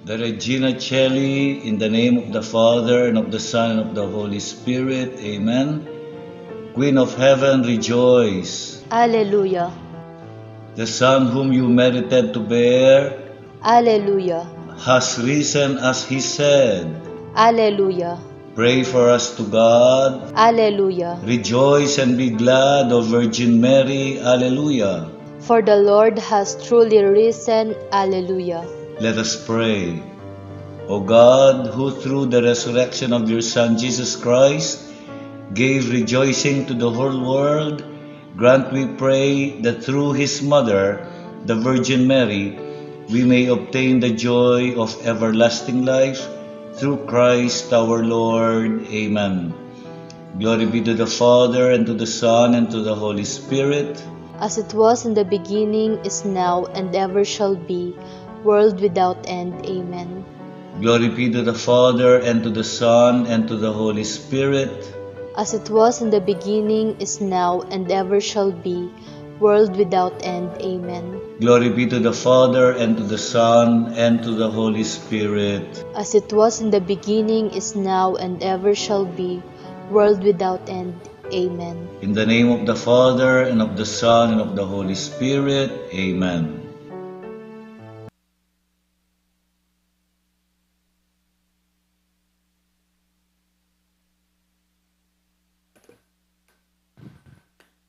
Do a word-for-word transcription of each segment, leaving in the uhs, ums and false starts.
The Regina Caeli, in the name of the Father, and of the Son, and of the Holy Spirit. Amen. Queen of heaven, rejoice. Alleluia. The Son whom you merited to bear Alleluia. Has risen as he said. Alleluia. Pray for us to God. Alleluia. Rejoice and be glad, O Virgin Mary. Alleluia. For the Lord has truly risen. Alleluia. Let us pray. O God, who through the resurrection of your Son Jesus Christ gave rejoicing to the whole world, grant, we pray, that through his mother, the Virgin Mary, we may obtain the joy of everlasting life through Christ our Lord. Amen. Glory be to the Father, and to the Son, and to the Holy Spirit. As it was in the beginning, is now, and ever shall be, world without end. Amen. Glory be to the Father, and to the Son, and to the Holy Spirit. As it was in the beginning, is now, and ever shall be, world without end. Amen. Glory be to the Father, and to the Son, and to the Holy Spirit. As it was in the beginning, is now, and ever shall be, world without end. Amen. In the name of the Father, and of the Son, and of the Holy Spirit. Amen.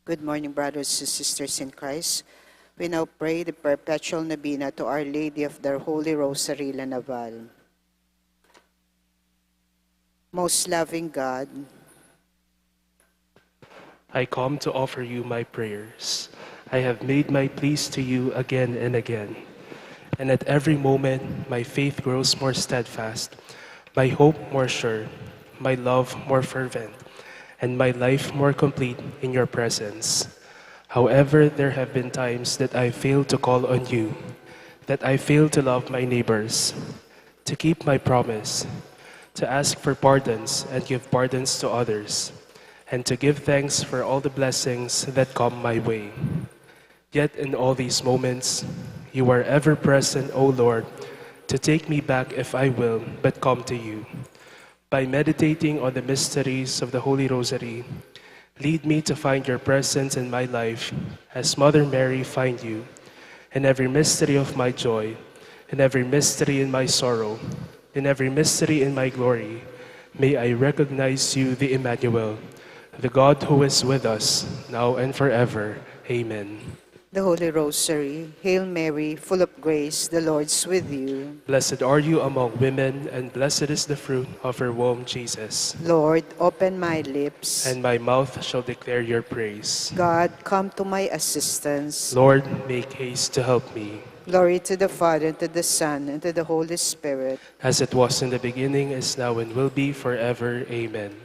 Good morning, brothers and sisters in Christ. We now pray the perpetual novena to Our Lady of the Holy Rosary, La Naval. Most loving God, I come to offer you my prayers. I have made my pleas to you again and again, and at every moment my faith grows more steadfast, my hope more sure, my love more fervent, and my life more complete in your presence. However, there have been times that I failed to call on you, that I failed to love my neighbors, to keep my promise, to ask for pardons and give pardons to others, and to give thanks for all the blessings that come my way. Yet in all these moments, you are ever present, O Lord, to take me back if I will but come to you. By meditating on the mysteries of the Holy Rosary, lead me to find your presence in my life, as Mother Mary find you, in every mystery of my joy, in every mystery in my sorrow, in every mystery in my glory. May I recognize you, the Emmanuel, the God who is with us, now and forever. Amen. The Holy Rosary. Hail Mary, full of grace, the Lord's with you. Blessed are you among women, and blessed is the fruit of your womb, Jesus. Lord, open my lips. And my mouth shall declare your praise. God, come to my assistance. Lord, make haste to help me. Glory to the Father, and to the Son, and to the Holy Spirit. As it was in the beginning, is now, and will be forever. Amen.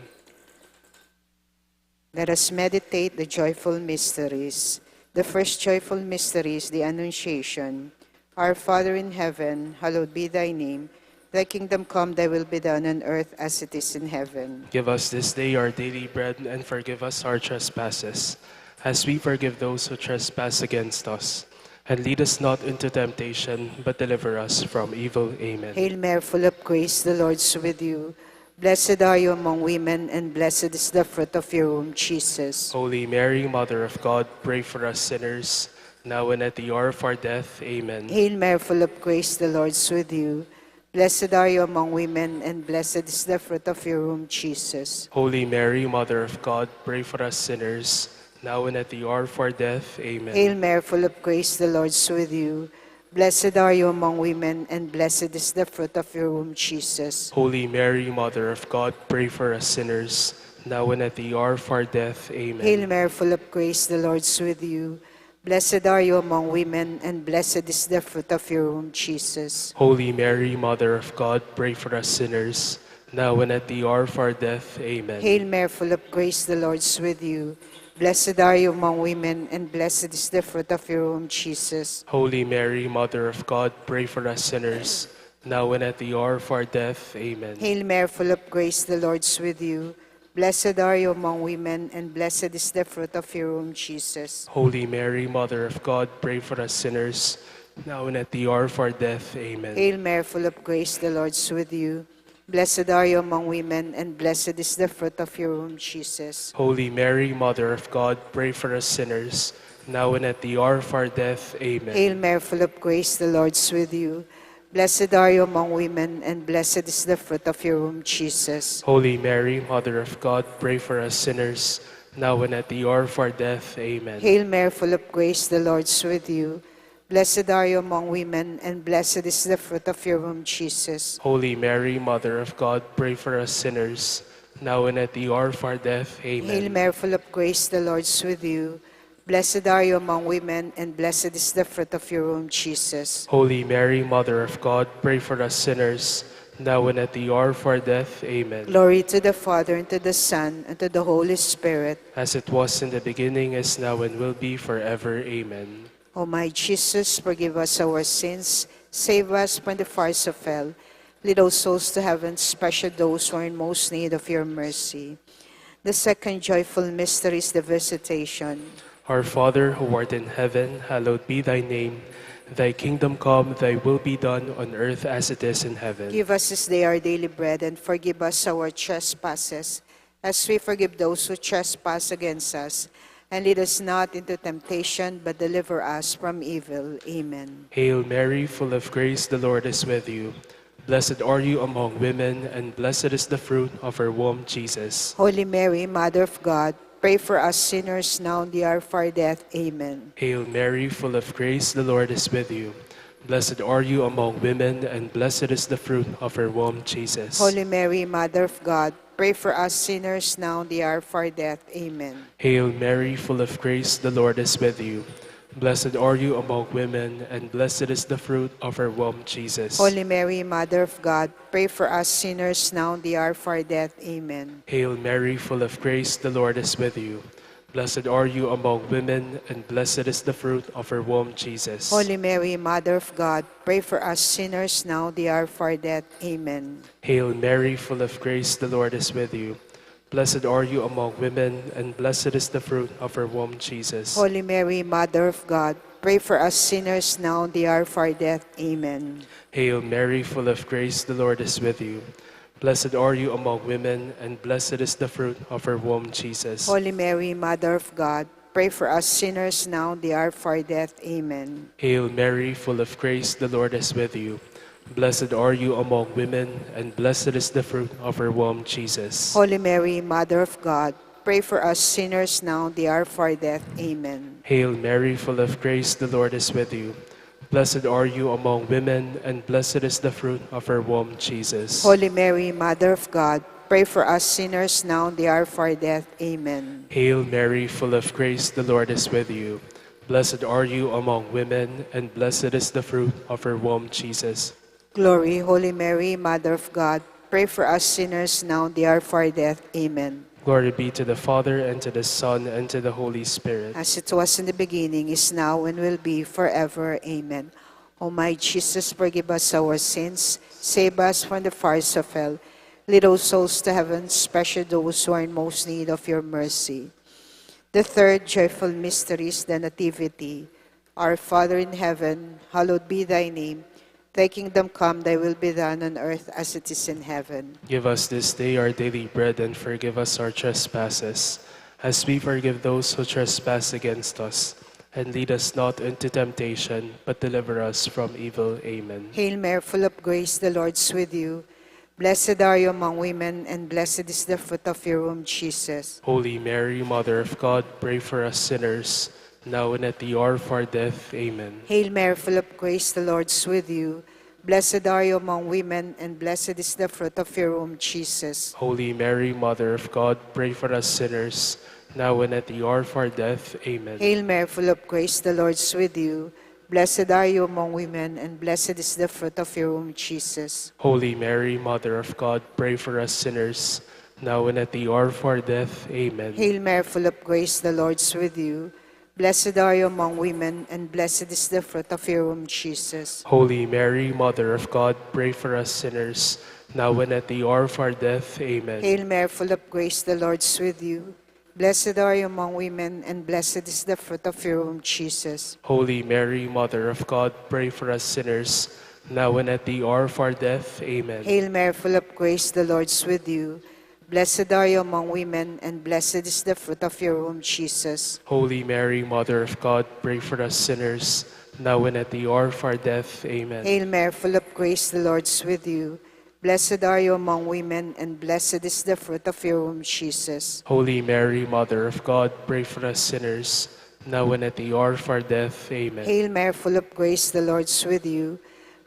Let us meditate the joyful mysteries. The first joyful mystery is the Annunciation. Our Father in heaven, hallowed be thy name. Thy kingdom come, thy will be done on earth as it is in heaven. Give us this day our daily bread, and forgive us our trespasses, as we forgive those who trespass against us. And lead us not into temptation, but deliver us from evil. Amen. Hail Mary, full of grace, the Lord's with you. Blessed are you among women, and blessed is the fruit of your womb, Jesus. Holy Mary, Mother of God, pray for us sinners, now and at the hour of our death. Amen. Hail Mary, full of grace, the Lord's with you. Blessed are you among women, and blessed is the fruit of your womb, Jesus. Holy Mary, Mother of God, pray for us sinners, now and at the hour of our death. Amen. Hail Mary, full of grace, the Lord's with you. Blessed are you among women, and blessed is the fruit of your womb, Jesus. Holy Mary, Mother of God, pray for us sinners, now and at the hour of our death. Amen. Hail Mary, full of grace, the Lord's with you. Blessed are you among women, and blessed is the fruit of your womb, Jesus. Holy Mary, Mother of God, pray for us sinners, now and at the hour of our death. Amen. Hail Mary, full of grace, the Lord's with you. Blessed are you among women, and blessed is the fruit of your womb, Jesus. Holy Mary, Mother of God, pray for us sinners, now and at the hour of our death. Amen. Hail Mary, full of grace, the Lord's with you. Blessed are you among women, and blessed is the fruit of your womb, Jesus. Holy Mary, Mother of God, pray for us sinners, Now and at the hour of our death. Amen. Hail Mary, full of grace, the Lord is with you. Blessed are you among women, and blessed is the fruit of your womb, Jesus. Holy Mary, Mother of God, pray for us sinners, now and at the hour of our death. Amen. Hail Mary, full of grace, the Lord is with you. Blessed are you among women, and blessed is the fruit of your womb, Jesus. Holy Mary, Mother of God, pray for us sinners, now and at the hour of our death. Amen. Hail Mary, full of grace, the Lord is with you. Blessed are you among women, and blessed is the fruit of your womb, Jesus. Holy Mary, Mother of God, pray for us sinners, now and at the hour of our death. Amen. Hail Mary, full of grace, the Lord is with you. Blessed are you among women, and blessed is the fruit of your womb, Jesus. Holy Mary, Mother of God, pray for us sinners, now and at the hour of our death. Amen. Glory to the Father, and to the Son, and to the Holy Spirit. As it was in the beginning, is now, and will be forever. Amen. O my Jesus, forgive us our sins, save us from the fires of hell, lead all souls to heaven, especially those who are in most need of your mercy. The second joyful mystery is the visitation. Our Father, who art in heaven, hallowed be thy name. Thy kingdom come, thy will be done on earth as it is in heaven. Give us this day our daily bread, and forgive us our trespasses, as we forgive those who trespass against us. And lead us not into temptation, but deliver us from evil. Amen. Hail Mary, full of grace, the Lord is with you. Blessed are you among women, and blessed is the fruit of your womb, Jesus. Holy Mary, Mother of God, pray for us sinners now and the hour of our death. Amen. Hail Mary, full of grace, the Lord is with you. Blessed are you among women, and blessed is the fruit of your womb, Jesus. Holy Mary, Mother of God, pray for us sinners now and the hour of our death. Amen. Hail Mary, full of grace, the Lord is with you. Blessed are you among women, and blessed is the fruit of your womb, Jesus. Holy Mary, Mother of God, pray for us sinners now and the hour of our death. Amen. Hail Mary, full of grace, the Lord is with you. Blessed are you among women, and blessed is the fruit of your womb, Jesus. Holy Mary, Mother of God, pray for us sinners now and the hour of our death. Amen. Hail Mary, full of grace, the Lord is with you. Blessed are you among women, and blessed is the fruit of your womb, Jesus. Holy Mary, Mother of God, pray for us sinners now and the hour of our death. Amen. Hail Mary, full of grace, the Lord is with you. Blessed are you among women, and blessed is the fruit of your womb, Jesus. Holy Mary, Mother of God, pray for us sinners now and the hour of our death. Amen. Hail Mary, full of grace, the Lord is with you. Blessed are you among women, and blessed is the fruit of your womb, Jesus. Holy Mary, Mother of God, pray for us sinners now and the hour of our death. Amen. Hail Mary, full of grace, the Lord is with you. Blessed are you among women, and blessed is the fruit of your womb, Jesus. Holy Mary, Mother of God, pray for us sinners now and the hour of our death. Amen. Hail Mary, full of grace, the Lord is with you. Blessed are you among women, and blessed is the fruit of your womb, Jesus. Glory, Holy Mary, Mother of God, pray for us sinners now and the hour of our death. Amen. Glory be to the Father, and to the Son, and to the Holy Spirit. As it was in the beginning, is now, and will be forever. Amen. O my Jesus, forgive us our sins, save us from the fires of hell, lead all souls to heaven, especially those who are in most need of your mercy. The third joyful mystery is the Nativity. Our Father in heaven, hallowed be thy name. Thy kingdom come, thy will be done on earth as it is in heaven. Give us this day our daily bread, and forgive us our trespasses, as we forgive those who trespass against us. And lead us not into temptation, but deliver us from evil. Amen. Hail Mary, full of grace, the Lord is with you. Blessed are you among women, and blessed is the fruit of your womb, Jesus. Holy Mary, Mother of God, pray for us sinners, now and at the hour of our death. Amen. Hail Mary, full of grace, the Lord is with you. Blessed are you among women, and blessed is the fruit of your womb, Jesus. Holy Mary, Mother of God, pray for us sinners, now and at the hour of our death. Amen. Hail Mary, full of grace, the Lord is with you. Blessed are you among women, and blessed is the fruit of your womb, Jesus. Holy Mary, Mother of God, pray for us sinners, now and at the hour of our death. Amen. Hail Mary, full of grace, the Lord is with you. Blessed are you among women, and blessed is the fruit of your womb, Jesus. Holy Mary, Mother of God, pray for us sinners, now and at the hour of our death. Amen. Hail Mary, full of grace, the Lord is with you. Blessed are you among women, and blessed is the fruit of your womb, Jesus. Holy Mary, Mother of God, pray for us sinners, now and at the hour of our death. Amen. Hail Mary, full of grace, the Lord's with you. Blessed are you among women, and blessed is the fruit of your womb, Jesus. Holy Mary, Mother of God, pray for us sinners, now and at the hour of our death. Amen. Hail Mary, full of grace, the Lord's with you. Blessed are you among women, and blessed is the fruit of your womb, Jesus. Holy Mary, Mother of God, pray for us sinners, now and at the hour of our death. Amen. Hail Mary, full of grace, the Lord's with you.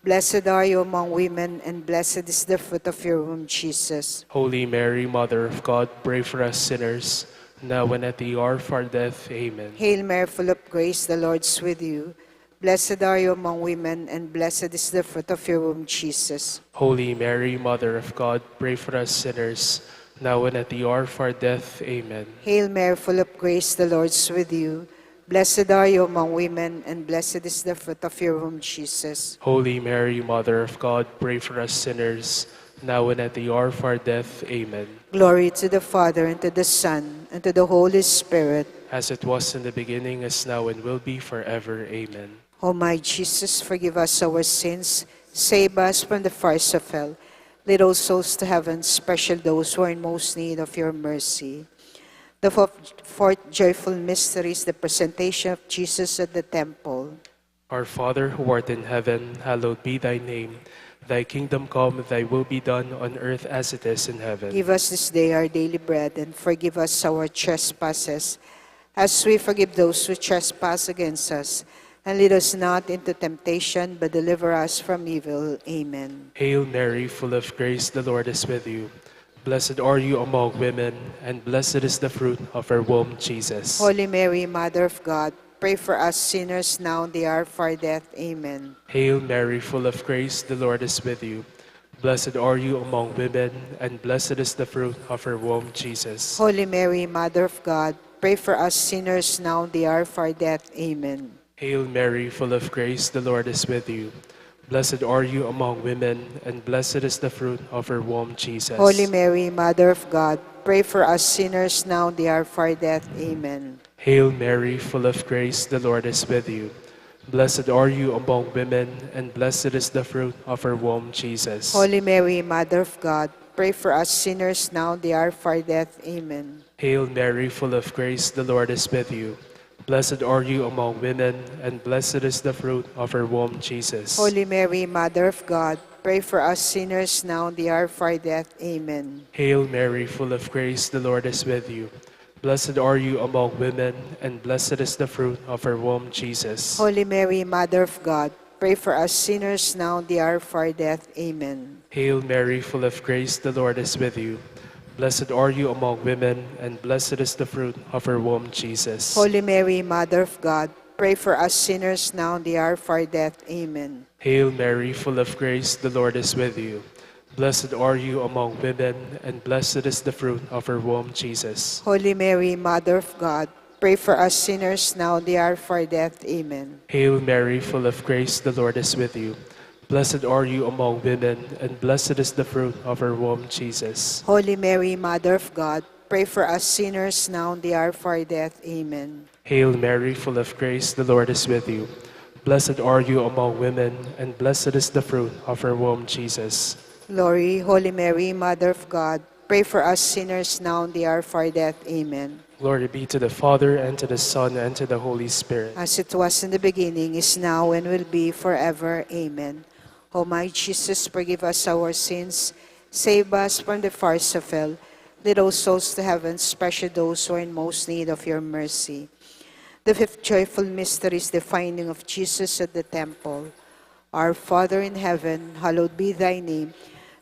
Blessed are you among women, and blessed is the fruit of your womb, Jesus. Holy Mary, Mother of God, pray for us sinners, now and at the hour of our death. Amen. Hail Mary, full of grace, the Lord's with you. Blessed are you among women, and blessed is the fruit of your womb, Jesus. Holy Mary, Mother of God, pray for us sinners, now and at the hour of our death. Amen. Hail Mary, full of grace, the Lord's with you. Blessed are you among women, and blessed is the fruit of your womb, Jesus. Holy Mary, Mother of God, pray for us sinners, now and at the hour of our death. Amen. Glory to the Father, and to the Son, and to the Holy Spirit. As it was in the beginning, is now, and will be forever. Amen. O my Jesus, forgive us our sins, save us from the fires of hell, lead all souls to heaven, especially those who are in most need of your mercy. The fourth, fourth joyful mystery is the presentation of Jesus at the temple. Our Father, who art in heaven, hallowed be thy name. Thy kingdom come, thy will be done on earth as it is in heaven. Give us this day our daily bread, and forgive us our trespasses, as we forgive those who trespass against us. And lead us not into temptation, but deliver us from evil. Amen. Hail Mary, full of grace, the Lord is with you. Blessed are you among women, and blessed is the fruit of your womb, Jesus. Holy Mary, Mother of God, pray for us sinners now and the hour of our death. Amen. Hail Mary, full of grace, the Lord is with you. Blessed are you among women, and blessed is the fruit of your womb, Jesus. Holy Mary, Mother of God, pray for us sinners now and the hour of our death. Amen. Hail Mary, full of grace, the Lord is with you. Blessed are you among women, and blessed is the fruit of your womb, Jesus. Holy Mary, Mother of God, pray for us sinners now and the hour of our death. Amen. Hail Mary, full of grace, the Lord is with you. Blessed are you among women, and blessed is the fruit of your womb, Jesus. Holy Mary, Mother of God, pray for us sinners now and the hour of our death. Amen. Hail Mary, full of grace, the Lord is with you. Blessed are you among women, and blessed is the fruit of your womb, Jesus. Holy Mary, Mother of God, pray for us sinners now and the hour of our death. Amen. Hail Mary, full of grace, the Lord is with you. Blessed are you among women, and blessed is the fruit of your womb, Jesus. Holy Mary, Mother of God, pray for us sinners now and the hour of our death. Amen. Hail Mary, full of grace, the Lord is with you. Blessed are you among women, and blessed is the fruit of your womb, Jesus. Holy Mary, Mother of God, pray for us sinners now and the hour of our death. Amen. Hail Mary, full of grace, the Lord is with you. Blessed are you among women, and blessed is the fruit of your womb, Jesus. Holy Mary, Mother of God, pray for us sinners now and the hour of our death. Amen. Hail Mary, full of grace, the Lord is with you. Blessed are you among women, and blessed is the fruit of your womb, Jesus. Holy Mary, Mother of God, pray for us sinners now and the hour of our death. Amen. Hail Mary, full of grace, the Lord is with you. Blessed are you among women, and blessed is the fruit of your womb, Jesus. Glory, Holy Mary, Mother of God, pray for us sinners now and the hour of our death. Amen. Glory be to the Father, and to the Son, and to the Holy Spirit. As it was in the beginning, is now, and will be forever. Amen. O my Jesus, forgive us our sins, save us from the fires of hell, lead all souls to heaven, especially those who are in most need of your mercy. The fifth joyful mystery is the finding of Jesus at the temple. Our Father in heaven, hallowed be thy name.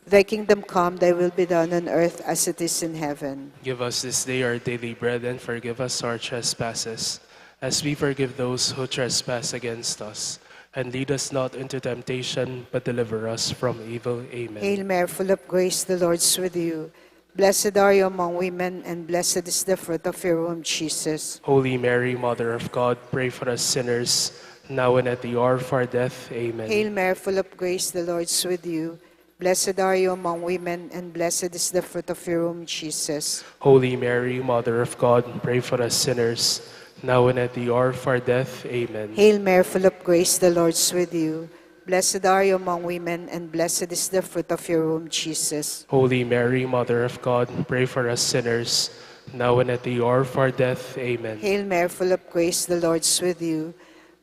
Thy kingdom come, thy will be done on earth as it is in heaven. Give us this day our daily bread, and forgive us our trespasses, as we forgive those who trespass against us. And lead us not into temptation, but deliver us from evil. Amen. Hail Mary, full of grace, the Lord's with you. Blessed are you among women, and blessed is the fruit of your womb, Jesus. Holy Mary, Mother of God, pray for us sinners, now and at the hour of our death. Amen. Hail Mary, full of grace, the Lord's with you. Blessed are you among women, and blessed is the fruit of your womb, Jesus. Holy Mary, Mother of God, pray for us sinners, now and at the hour of our death. Amen. Hail Mary, full of grace, the Lord's with you. Blessed are you among women, and blessed is the fruit of your womb, Jesus. Holy Mary, Mother of God, pray for us sinners, now and at the hour of our death. Amen. Hail Mary, full of grace, the Lord's with you.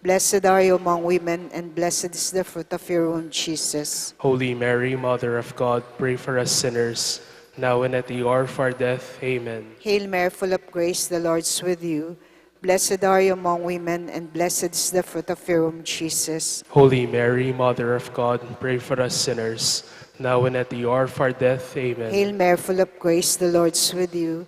Blessed are you among women, and blessed is the fruit of your womb, Jesus. Holy Mary, Mother of God, pray for us sinners, now and at the hour of our death. Amen. Hail Mary, full of grace, the Lord's with you. Blessed are you among women, and blessed is the fruit of your womb, Jesus. Holy Mary, Mother of God, pray for us sinners, now and at the hour of our death. Amen. Hail Mary, full of grace, the Lord's with you.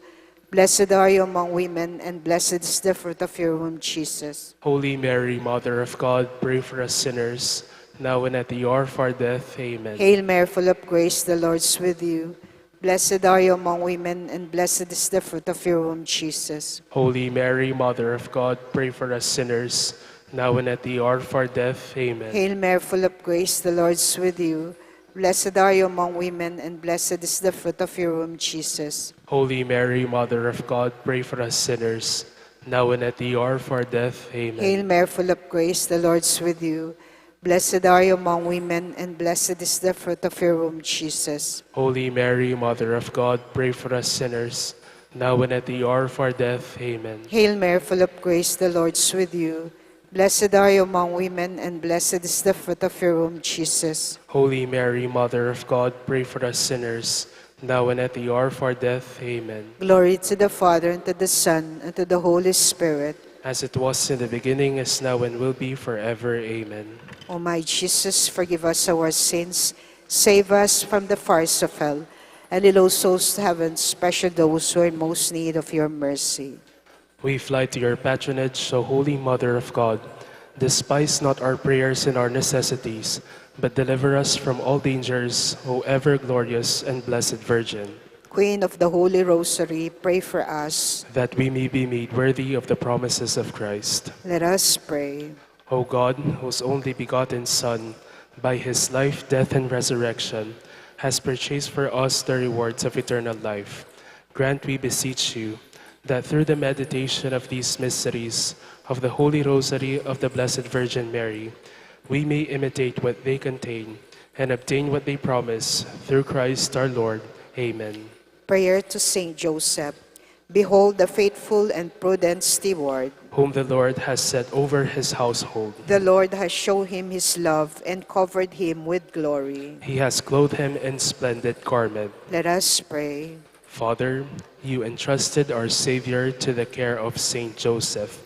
Blessed are you among women, and blessed is the fruit of your womb, Jesus. Holy Mary, Mother of God, pray for us sinners, now and at the hour of our death. Amen. Hail Mary, full of grace, the Lord's with you. Blessed are you among women, and blessed is the fruit of your womb, Jesus. Holy Mary, Mother of God, pray for us sinners, now and at the hour of our death. Amen. Hail Mary, full of grace, the Lord's with you. Blessed are you among women, and blessed is the fruit of your womb, Jesus. Holy Mary, Mother of God, pray for us sinners, now and at the hour of our death. Amen. Hail Mary, full of grace, the Lord's with you. Blessed are you among women, and blessed is the fruit of your womb, Jesus. Holy Mary, Mother of God, pray for us sinners, now and at the hour of our death. Amen. Hail Mary, full of grace, the Lord's with you. Blessed are you among women, and blessed is the fruit of your womb, Jesus. Holy Mary, Mother of God, pray for us sinners, now and at the hour of our death. Amen. Glory to the Father, and to the Son, and to the Holy Spirit. As it was in the beginning, is now, and will be forever. Amen. O my Jesus, forgive us our sins, save us from the fires of hell, and lead all souls to heaven, especially those who are in most need of your mercy. We fly to your patronage, O Holy Mother of God. Despise not our prayers and our necessities, but deliver us from all dangers, O ever glorious and blessed Virgin. Queen of the Holy Rosary, pray for us. That we may be made worthy of the promises of Christ. Let us pray. O God, whose only begotten Son, by his life, death, and resurrection, has purchased for us the rewards of eternal life, grant, we beseech you, that through the meditation of these mysteries of the Holy Rosary of the Blessed Virgin Mary, we may imitate what they contain and obtain what they promise, through Christ our Lord. Amen. Prayer to Saint Joseph. Behold the faithful and prudent steward, whom the Lord has set over his household. The Lord has shown him his love and covered him with glory. He has clothed him in splendid garment. Let us pray. Father, you entrusted our Savior to the care of Saint Joseph.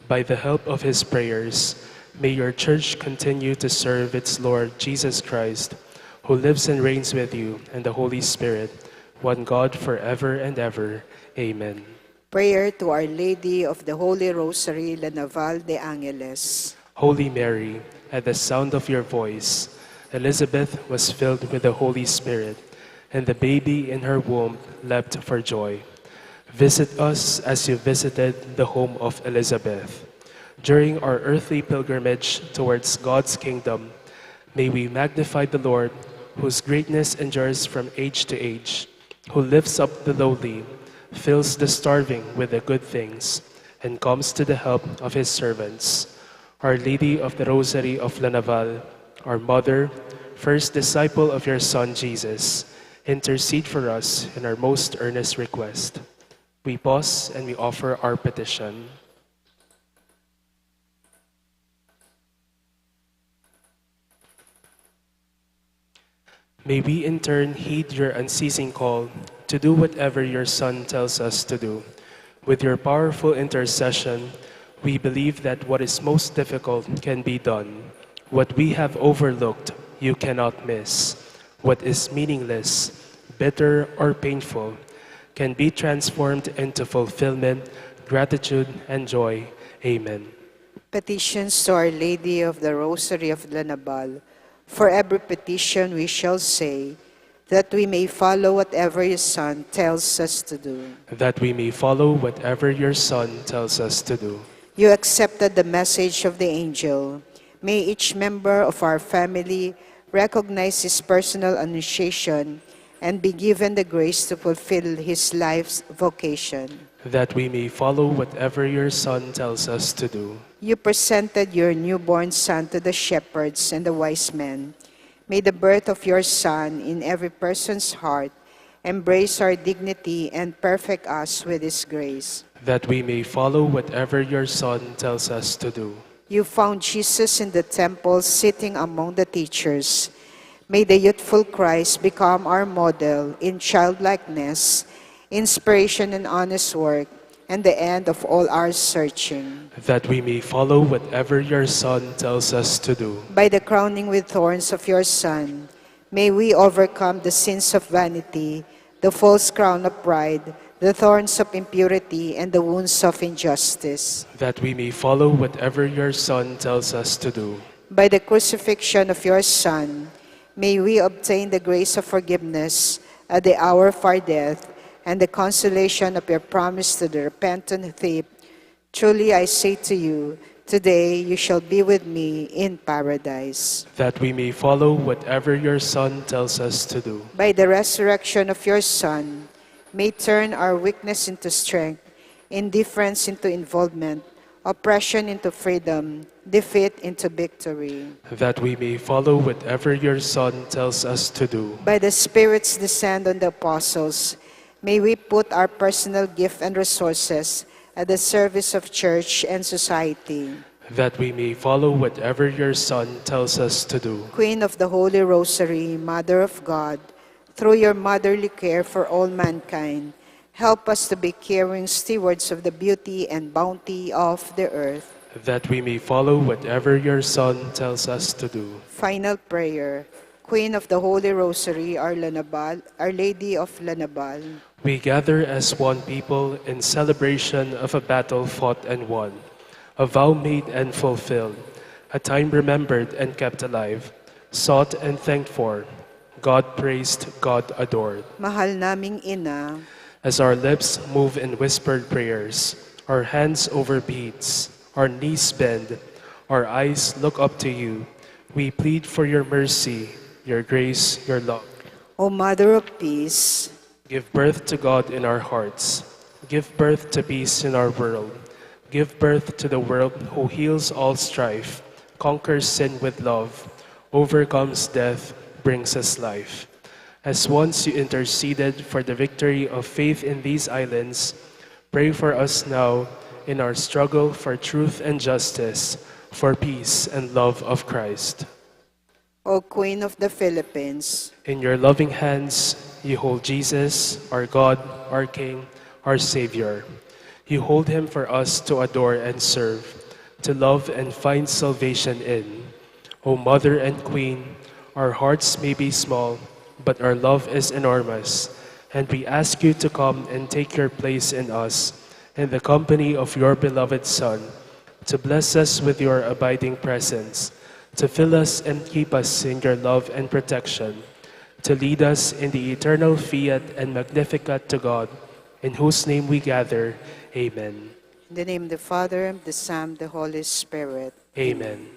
By the help of his prayers, may your church continue to serve its Lord Jesus Christ, who lives and reigns with you and the Holy Spirit, one God, forever and ever. Amen. Prayer to Our Lady of the Holy Rosary, La Naval de Angeles. Holy Mary, at the sound of your voice, Elizabeth was filled with the Holy Spirit, and the baby in her womb leapt for joy. Visit us as you visited the home of Elizabeth. During our earthly pilgrimage towards God's kingdom, may we magnify the Lord, whose greatness endures from age to age, who lifts up the lowly, fills the starving with the good things, and comes to the help of his servants. Our Lady of the Rosary of La Naval, our Mother, first disciple of your Son Jesus, intercede for us in our most earnest request. We pause and we offer our petition. May we in turn heed your unceasing call to do whatever your Son tells us to do. With your powerful intercession, we believe that what is most difficult can be done. What we have overlooked, you cannot miss. What is meaningless, bitter, or painful can be transformed into fulfillment, gratitude, and joy. Amen. Petitions to Our Lady of the Rosary of La Naval. For every petition we shall say, that we may follow whatever your Son tells us to do. That we may follow whatever your Son tells us to do. You accepted the message of the angel. May each member of our family recognize his personal annunciation, and be given the grace to fulfill his life's vocation. That we may follow whatever your Son tells us to do. You presented your newborn Son to the shepherds and the wise men. May the birth of your Son in every person's heart embrace our dignity and perfect us with his grace. That we may follow whatever your Son tells us to do. You found Jesus in the temple, sitting among the teachers. May the youthful Christ become our model in childlikeness, inspiration in honest work, and the end of all our searching. That we may follow whatever your Son tells us to do. By the crowning with thorns of your Son, may we overcome the sins of vanity, the false crown of pride, the thorns of impurity, and the wounds of injustice. That we may follow whatever your Son tells us to do. By the crucifixion of your Son, may we obtain the grace of forgiveness at the hour of our death and the consolation of your promise to the repentant thief. Truly I say to you, today you shall be with me in paradise. That we may follow whatever your Son tells us to do. By the resurrection of your Son, may turn our weakness into strength, indifference into involvement, oppression into freedom, defeat into victory. That we may follow whatever your Son tells us to do. By the Spirit's descent on the apostles, may we put our personal gift and resources at the service of church and society. That we may follow whatever your Son tells us to do. Queen of the Holy Rosary, Mother of God, through your motherly care for all mankind, help us to be caring stewards of the beauty and bounty of the earth. That we may follow whatever your Son tells us to do. Final prayer. Queen of the Holy Rosary, Our Lanabal, Our Lady of Lanabal. We gather as one people in celebration of a battle fought and won, a vow made and fulfilled, a time remembered and kept alive, sought and thanked for, God praised, God adored. Mahal naming Ina. As our lips move in whispered prayers, our hands over beads, our knees bend, our eyes look up to you, we plead for your mercy, your grace, your love. O Mother of Peace. Give birth to God in our hearts. Give birth to peace in our world. Give birth to the world who heals all strife, conquers sin with love, overcomes death, brings us life. As once you interceded for the victory of faith in these islands, pray for us now in our struggle for truth and justice, for peace and love of Christ. O Queen of the Philippines. In your loving hands, you hold Jesus, our God, our King, our Savior. You hold him for us to adore and serve, to love and find salvation in. O Mother and Queen, our hearts may be small, but our love is enormous, and we ask you to come and take your place in us, in the company of your beloved Son, to bless us with your abiding presence, to fill us and keep us in your love and protection, to lead us in the eternal fiat and Magnificat to God, in whose name we gather. Amen. In the name of the Father, and of the Son, the Holy Spirit. Amen.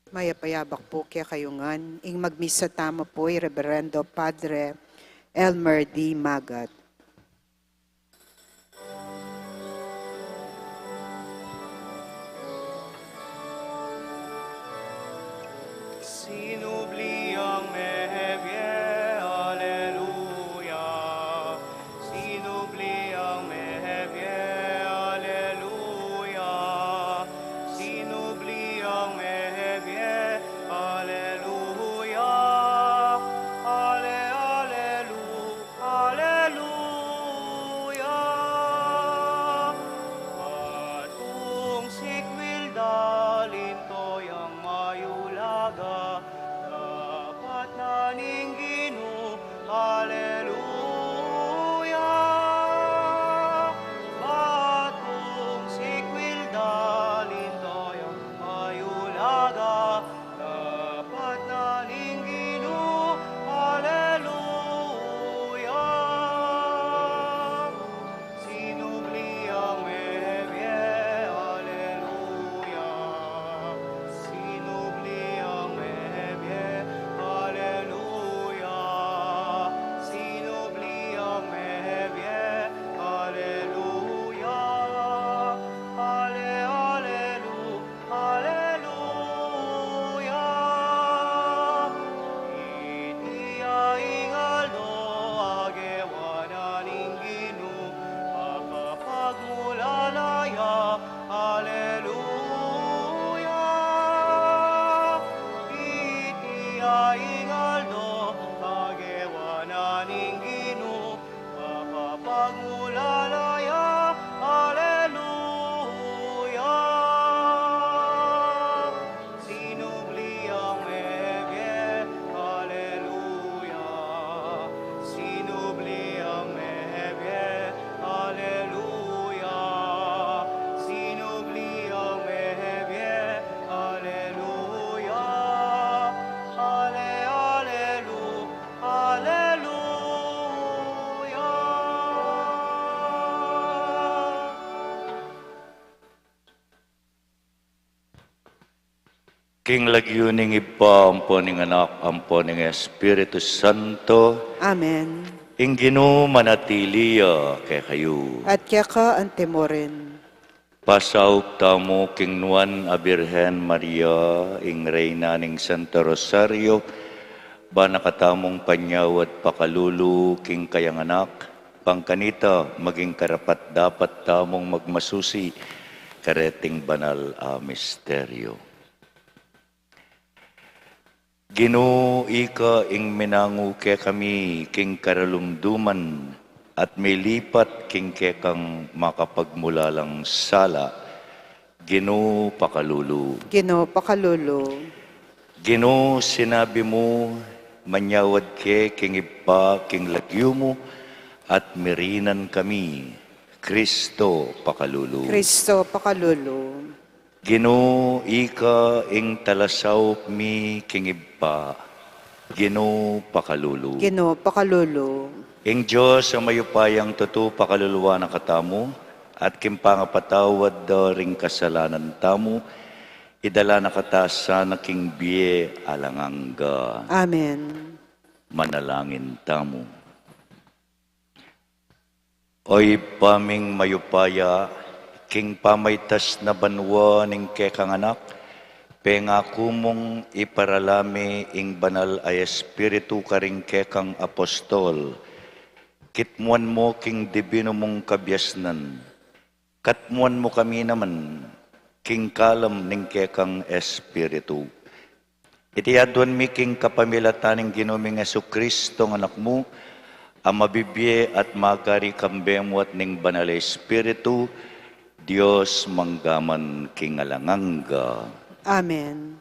Mayap a abak pu kekayu ngan. Ing magmisa tamu pu i Reberendo Padre Elmer D. Magat. Sinubli ang mebie, aleluya. Sinubli ang mebie, aleluya. Sinubli ang mebie, aleluya. Ale, alelu-, aleluya. Batung sikwil da, linto yang mayulaga, dapat na ning Ginu, aleluya. Batung sikwil da, linto yang mayulaga, dapat na ning Ginu, aleluya. Sinubli ang mebie, aleluya. Sinubli ang mebie, aleluya. Sinubli ang mebie, aleluya. Ale, alelu-, aleluya. Iti ya ing aldo a gewa na ning Ginu, makapagmulala ya. Aleluya. Iti ya ing aldo a gewa na ning Ginu, makapagmulala ya. Aleluya. Sinubli ang mebie, aleluya. Sinubli ang mebie, aleluya. Sinubli ang mebie, aleluya. Ale, alelu-, aleluya. King lagyu ning Ibpa, ampo ning Anak, ampo ning Espiritu Santo. Amen. Ing Ginu manatili ya kekayu. At keka antimurin. Pasaup tamu king Nuan a Birhen Maria, ing Reyna ning Santo Rosario, bana katamung panyawad pakalulu king kayang anak, bang kanita maging karapat-dapat tamung magmasusi kareting banal a misteryo. Ginu, ika ing minangu kekami king karalumduman at milipat king kekang makapagmulalang sala. Ginu, pakalulu. Ginu, pakalulu. Ginu, sinabi mu, manyawad ke king Ibpa king lagyu mu, at mirinan kami. Kristo, pakalulu. Kristo, pakalulu. Ginu, ika ing talasaup mi king Ibpa. Ginu, pakalulu. Ginu, pakalulu. Ing Dios a mayupayang tutu pakaluluan na katamu, at king pangapatawad da ring kasalanan tamu, idala na kata sana king bie alang angga. Amen. Manalangin tamu. O Ibpa ming mayupaya, King pamaitas na banua ning kekang Anak, pengaku mung iparala mi ing Banal a Espiritu karing kekang apostol. Kitmuan mu king dibinu mung kabiasnan. Katmuan mu kami naman king kalam ning kekang Espiritu. Iti aduan mi king kapamilatan ning Ginu ming Jesucristo, a Anak mu, a mabibie at magari kambe mu at ning Banal a Espiritu, Dios mangga man king alang angga. Amen.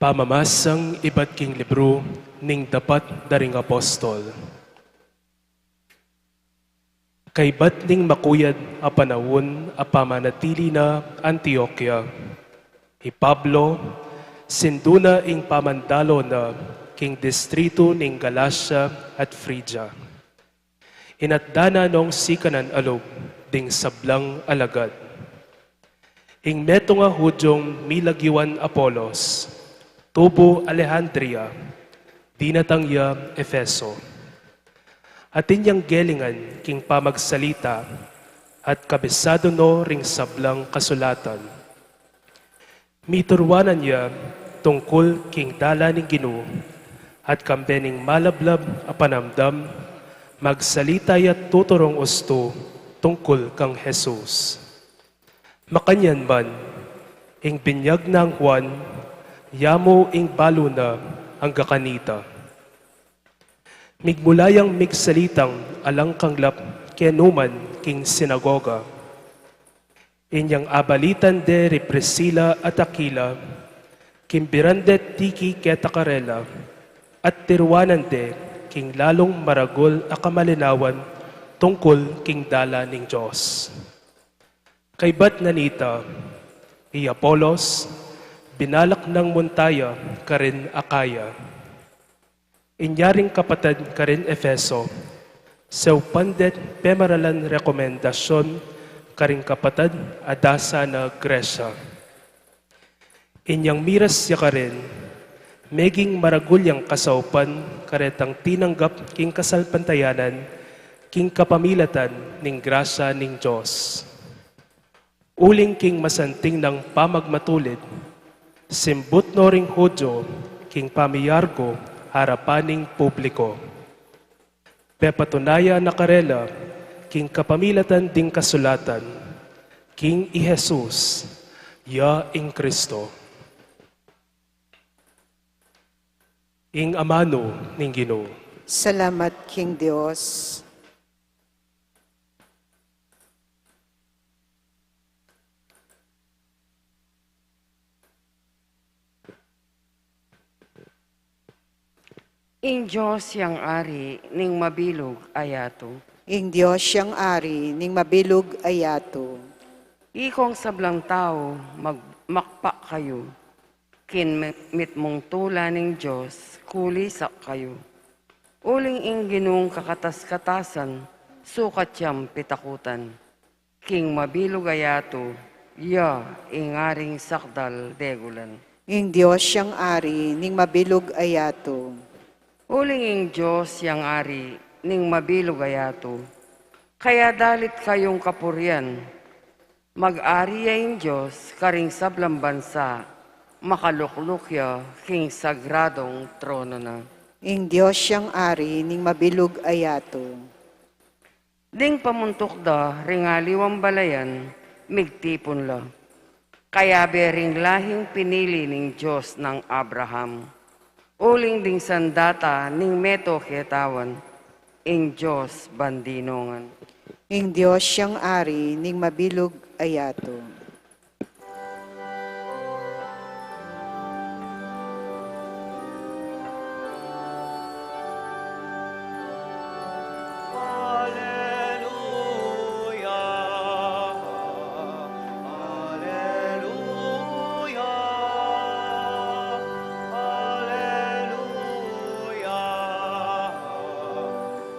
Pamamasang ibat king libru ning Dapat da ring Apostol. Kaibat ning makuyad a panaun a pamanatili na Antioquia, i Pablo, sindu na ing pamandalo na king distritu ning Galacia at Frigia. Inatda na nong sikanan a lub ding sablang alagad. Ing metung a Hudyung milagiwan Apolos, tubu Alejandria, dinatang ya Efeso. Atin yang gelingan king pamagsalita at kabisadu no ring sablang kasulatan. Mituruanan ya tungkul king dalan ning Ginu, at kambe ning malablab a panamdam, magsalita ya tuturung ustu tungkul kang Jesus. Makanyan man, ing binyag nang Juan, ya mu ing balu na angga kanita. Migmula yang migsalitang alang kanlap kenu man king sinagoga. Inyang abalitan de ri Priscila at Aquila, kimbiran de tiki keta karela, at tiruanan de king lalung maragul a kamalinawan tungkul king dalan ning Dios. Kaibat na nita, i Apolos, binalak nang munta ya karin Acaya. Inya ring kapatad karin Efeso, saupan de't pemaralan rekomendasyun karing kapatad a dasa na Grecia. Inyang miras ya karin, meging maragul yang kasaupan karetang tinanggap king kasalpantayanan, king kapamilatan ning grasya ning Dios. Uling king masanting nang pamagmatulid, simbut no ring Hudyo king pamiyargu arapan ning publiko. Pepatunayan na karela king kapamilatan ding kasulatan, king i Jesus ya ing Kristo. Ing amanu ning Ginu. Salamat king Dios. Ing Dios yang ari ning mabilug a yatu. Ing Dios yang ari ning mabilug a yatu. Ikong sablang tau, mag-, makpak kayu. King mi-, mitmung tula ning Dios, kulisak kayu. Uling ing Ginung kakatas-katasan, sukat yang pitakutan. King mabilug a yatu, ya ing aring sakdal degulan. Ing Dios yang ari ning mabilug a yatu. Uling ing Dios yang ari ning mabilug a yatu. Kaya dalit kayung kapurian, mag-ari ya ing Dios karing sablang bansa, makalukluk ya king sagradung trono na. Ing Dios yang ari ning mabilug a yatu. Ding pamuntuk da ring aliwang balayan, migtipun la. Kayabe ring lahing pinili ning Dios nang Abraham. Uling ding sandata ning meto ketawan, ing Dios ban dinungan. Ing Dios yang ari ning mabilug a yatu. Aleluya, aleluya, aleluya,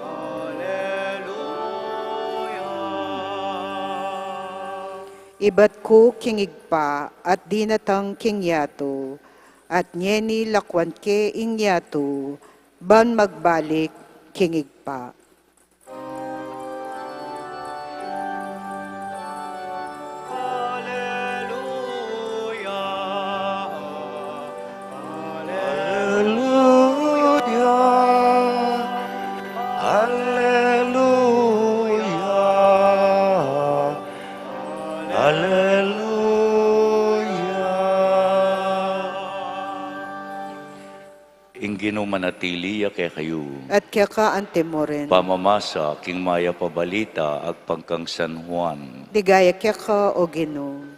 aleluya. Ibat ku king Ibpa at dinatang king yatu, at ngeni lakwan ke ing yatu, ban magbalik king Ibpa. Aleluya, aleluya, aleluya. Ing Ginu manatili ya kekayu. At keka anti mu rin. Pamamasa king mayap a balita agpang kang San Juan. Ligaya keka, O Ginu.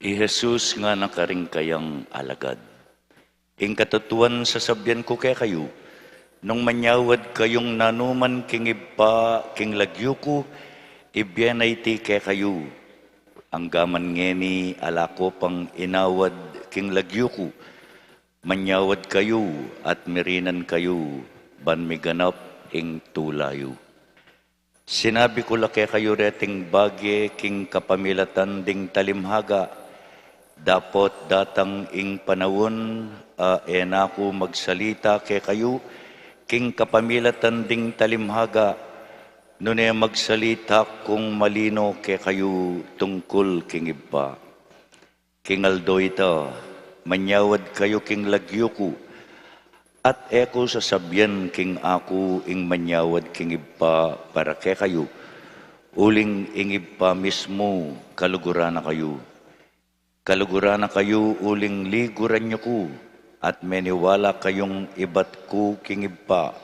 I Jesus ngana karing kayang alagad, ing katutuan sasabian ku kekayu, nung manyawad kayung nanuman king Ibpa king lagyu ku, ibie na iti kekayu. Anggaman ngeni ala ku pang inawad king lagyu ku, manyawad kayu at mirinan kayu ban miganap ing tula yu. Sinabi ku la kekayu reting bage king kapamilatan ding talimhaga, dapot datang ing panaun a e na ku magsalita kekayu king kapamilatan ding talimhaga, nune magsalita kung malino kekayu tungkul king Ibpa. King aldo ita, manyawad kayu king lagyu ku, at e ku sasabian king aku ing manyawad king Ibpa para kekayu, uling ing Ibpa mismu kaluguran na kayu. Kaluguran na kayu uling liguran yu ku, at meniwala kayung ibat ku king Ibpa.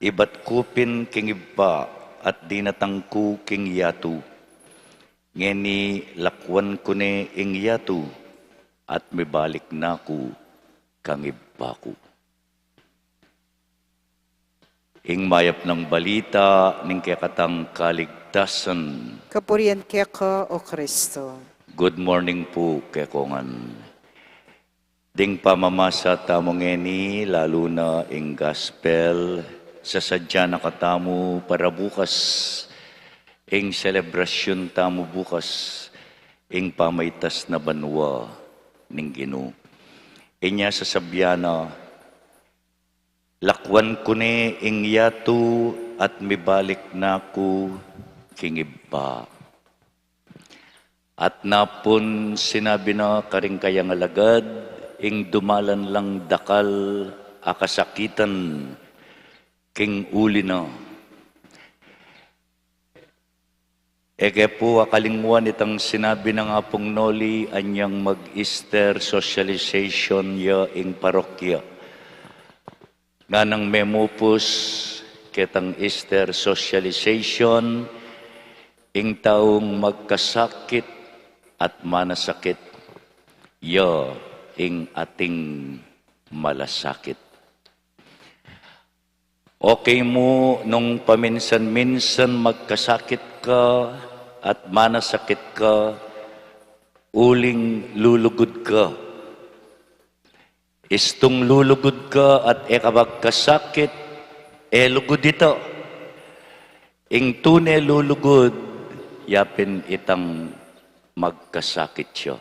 Ibat ku pin king Ibpa, at dinatang ku king yatu. Ngeni lakwan ku ne ing yatu, at mibalik na ku kang Ibpa ku. Ing mayap nang balita ning kekatang kaligtasan. Kapurian keka, O Kristo. Good morning pu kekongan. Ding pamamasa tamu ngeni, lalu na ing gospel, sasadya na katamu para bukas, ing selebrasyun tamu bukas, ing pamaitas na banua ning Ginu. Inya sasabian na, lakwan ku ne ing yatu at mibalik na ku king Ibpa. At napun sinabi na karing kayang alagad, ing dumalan lang dakal a kasakitan king uli na. E ke pu akalingwan itang sinabi nang Apung Noli anyang mag-Easter socialization ya ing parokya. Nganang memupus ketang Easter socialization, ing taung magkasakit at manasakit, ya ing ating malasakit. Okay mu nung paminsan-minsan magkasakit ka at manasakit ka, uling lulugud ka. Istung lulugud ka at e ka magkasakit, e lugud ita. Ing tune lulugud, yapin itang magkasakit ya.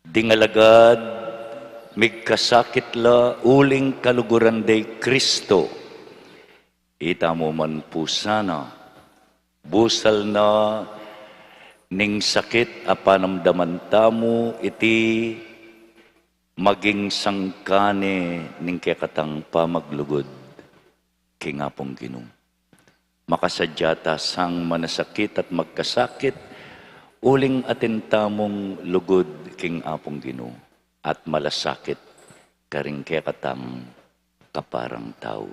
Ding alagad, migkasakit la uling kaluguran de i Kristo. Itamu man pu sana, busal na ning sakit a panamdaman tamu iti maging sangkan ne ning kekatang pamaglugud king Apung Ginu. Makasadya ta sang manasakit at magkasakit, uling atin tamung lugud king Apung Ginu at malasakit karing kekatang kaparang tau.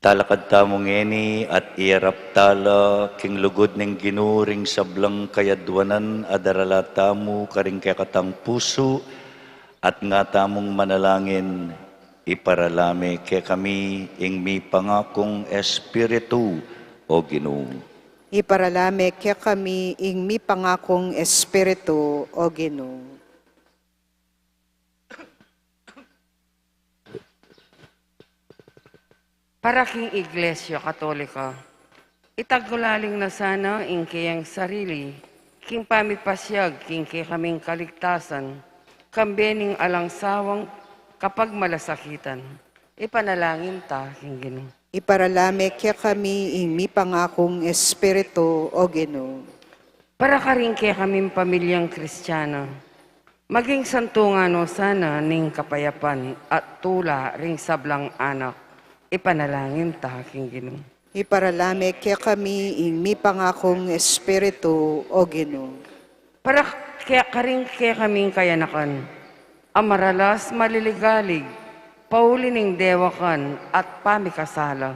Talakad tamu ngeni at iyarap tala king lugud ning Ginu ring sablang kayadwanan a darala tamu karing kekatang pusu, at nga tamung manalangin, iparala me kekami ing mipangakung Espiritu, O Ginu. Iparala me kekami ing mipangakung Espiritu, O Ginu. Para king Iglesia Katolika, itagulaling na sana ing keyang sarili king pamipasiag king kekaming kaligtasan, kambe ning alang sawang kapagmalasakitan. Ipanalangin ta king Ginu. Iparala me kekami ing mipangakung Espiritu, O Ginu. Para karing kekaming pamilyang Kristiana, maging santungan no sana ning kapayapan at tula ring sablang anak. Ipanalangin ta king Ginu. Iparala me kekami ing mipangakung Espiritu, O Ginu. Para ke, karing kekaming kayanakan a maralas maliligalig, pauli ning dewakan at pamikasala,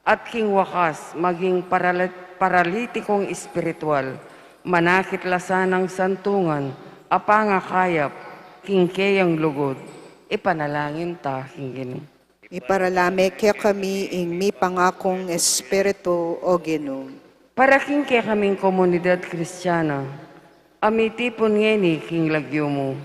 at king wakas maging parali-, paralitikong espiritual, manakit la sanang santungan a pangakayap king keyang lugud. Ipanalangin ta king Ginu. Iparala me kekami ing mipangakung Espiritu, O Ginu. Para king kekaming komunidad Kristiana a mitipun ngeni king lagyu mu,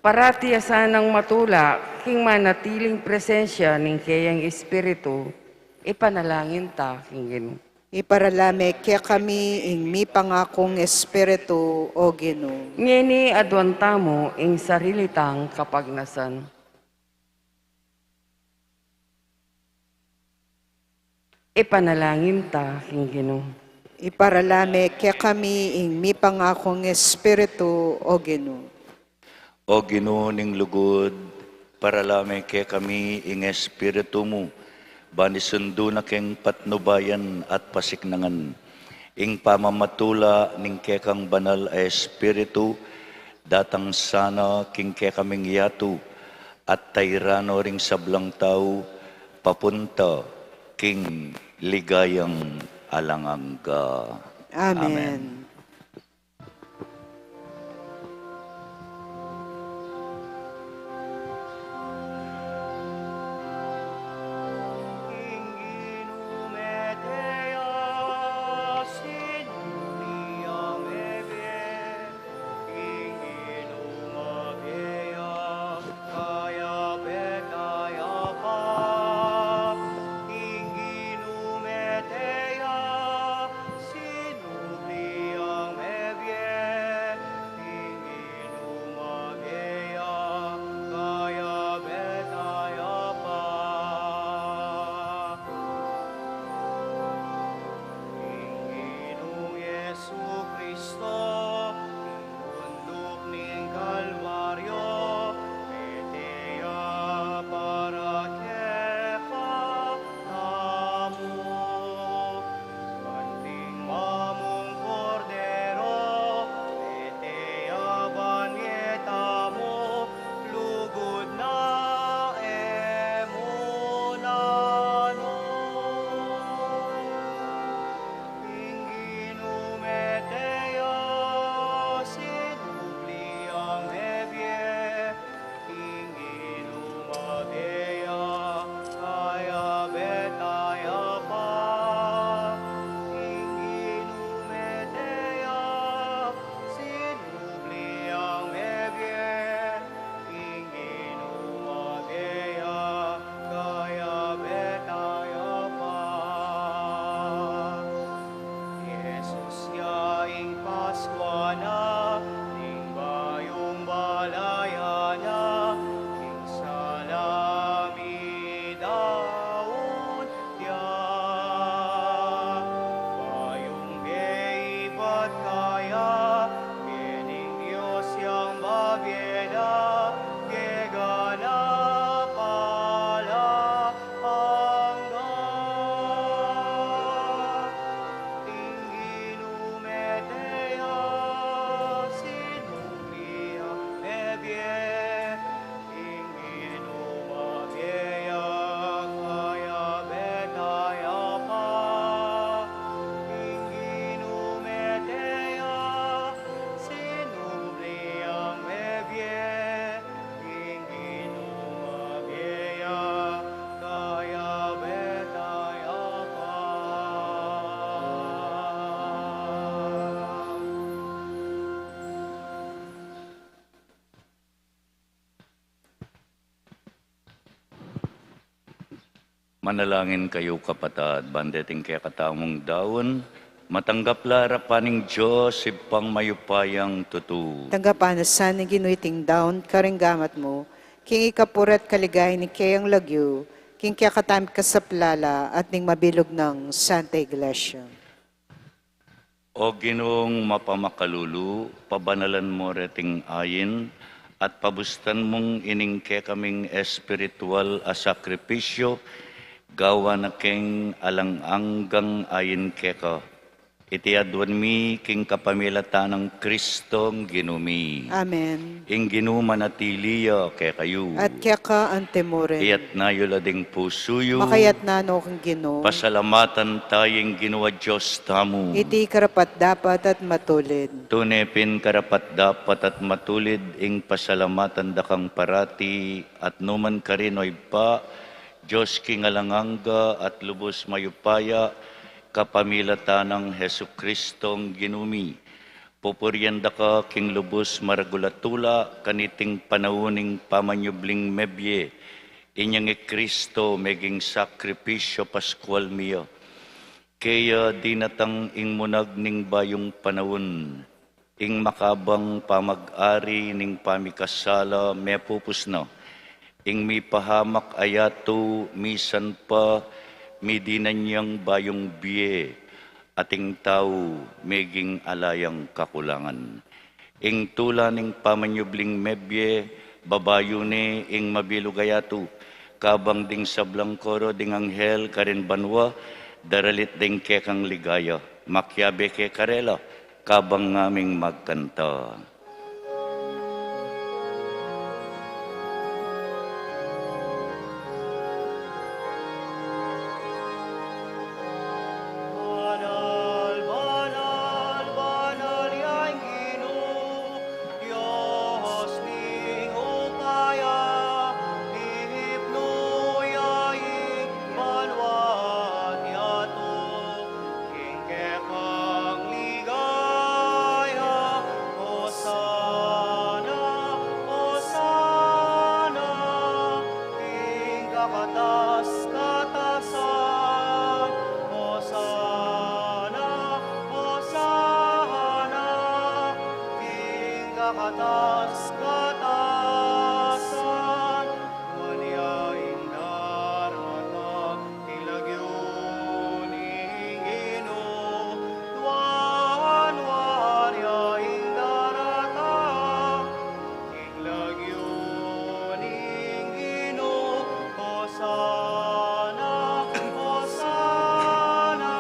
parati a sanang matula king manatiling presensya ning keyang Espiritu. Ipanalangin ta king Ginu. Iparala me kekami ing mipangakung Espiritu, O Ginu. Ngeni aduan tamu ing sarili tang kapagnasan. Ipanalangin ta king Ginu. Iparala me kekami ing mipangakung Espiritu, O Ginu. O Ginu ning lugud, parala me kekami ing Espiritu mu, ban isundu na keng patnubayan at pasiknangan ing pamamatula ning kekang banal a Espiritu, datang sana king kekaming yatu, at tairan no ring sablang tau, papunta king ligayang alang angga. Amen. Amen. Manalangin kayu, kapatad, ban deting kekatamung daun, matanggap la arapan ning Dios, Ibpang mayupayang tutu. Tanggapan na sa ning Ginu iting daun karing gamat mu, king ikapuri't kaligayan ning keyang lagyu, king kekatamung kasaplalan at ning mabilug nang Santa Iglesia. O Ginung mapamakalulu, pabanalan mu reting ain, at pabustan mung ining kekaming espiritual a sakripisyu, gawan na keng alang anggang ain keka. Iti aduan mi king kapamilatan nang Kristong Ginu mi. Amen. Ing Ginu manatili ya kekayu. At keka antimurin. Iyatna yu la ding pusu yu. Makayatna no king Ginu. Pasalamatan taya ing Ginu a Dios tamu. Iti karapat-dapat at matulid. Tune pin karapat-dapat at matulid ing pasalamatan da kang parati at nukarin man, O Ibpa, Dios king alang angga at lubus mayupaya, kapamilatan nang Jesucristong Ginu mi. Pupurian da ka king lubus maragul a tula, kaniting panaun ning pamanyubling mebie, inyang i Kristo meging sakripisyu paskual mi ya. Kaya dinatang ing munag ning bayung panaun, ing makabang pamag-ari ning pamikasala mepupus na, ing mipahamak a yatu misan pa midinan yang bayung bie, at ing tau meging ala yang kakulangan. Ing tula ning pamanyubling mebie, babayu ne ing mabilug a yatu, kabang ding sablang koro ding anghel karin banua, daralit ding kekang ligaya, makiabe ke karela, kabang ngaming magkanta. Banal, banal, banal ya ing Ginu, Dios ning upaya, ihip nu ya ing banua at yatu, king kekang ligaya. Hosana, Hosana, king kakatas-katasan. Hosana, Hosana, king kakatas-katasan. Nuan ya ing daratang king lagyu ning Ginu, nuan, nuan ya ing daratang king lagyu ning Ginu. Hosana, Hosana,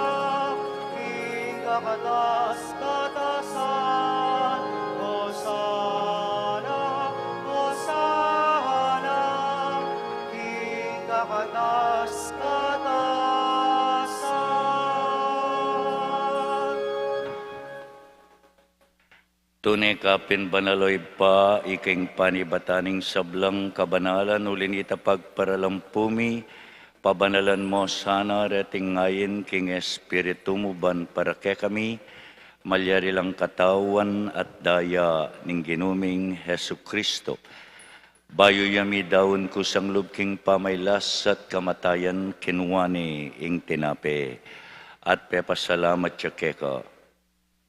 king kakatas-katasan. Hosana, Hosana, king kakatas-katasan. Tune ka pin banal, O Ibpa, ika ing panibatan ning sablang kabanalan, uli nita pagparalampu mi, pabanalan mu sana reting ain king Espiritu mu ban para kekami malyari lang katawan at daya ning Ginu ming Jesucristo. Bayu ya midaun kusang lub king pamailas at kamatayan, kinua ne ing tinape at pepasalamat ya keka.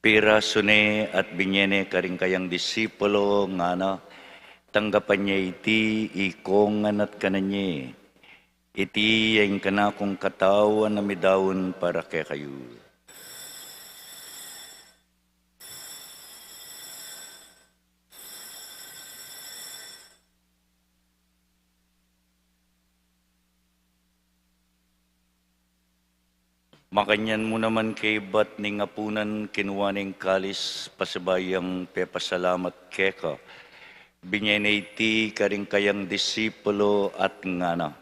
Pirasu ne at binye ne karing kayang disipulo, ngana, tanggapan ye iti ikongan at kanan ye. Iti ya ing kanakung katawan a midaun para kekayu. Makanyan mu naman kaybat ning apunan, kinua ne ing kalis, pasibayu yang pepasalamat keka. Binye ne iti karing kayang disipulo at ngana,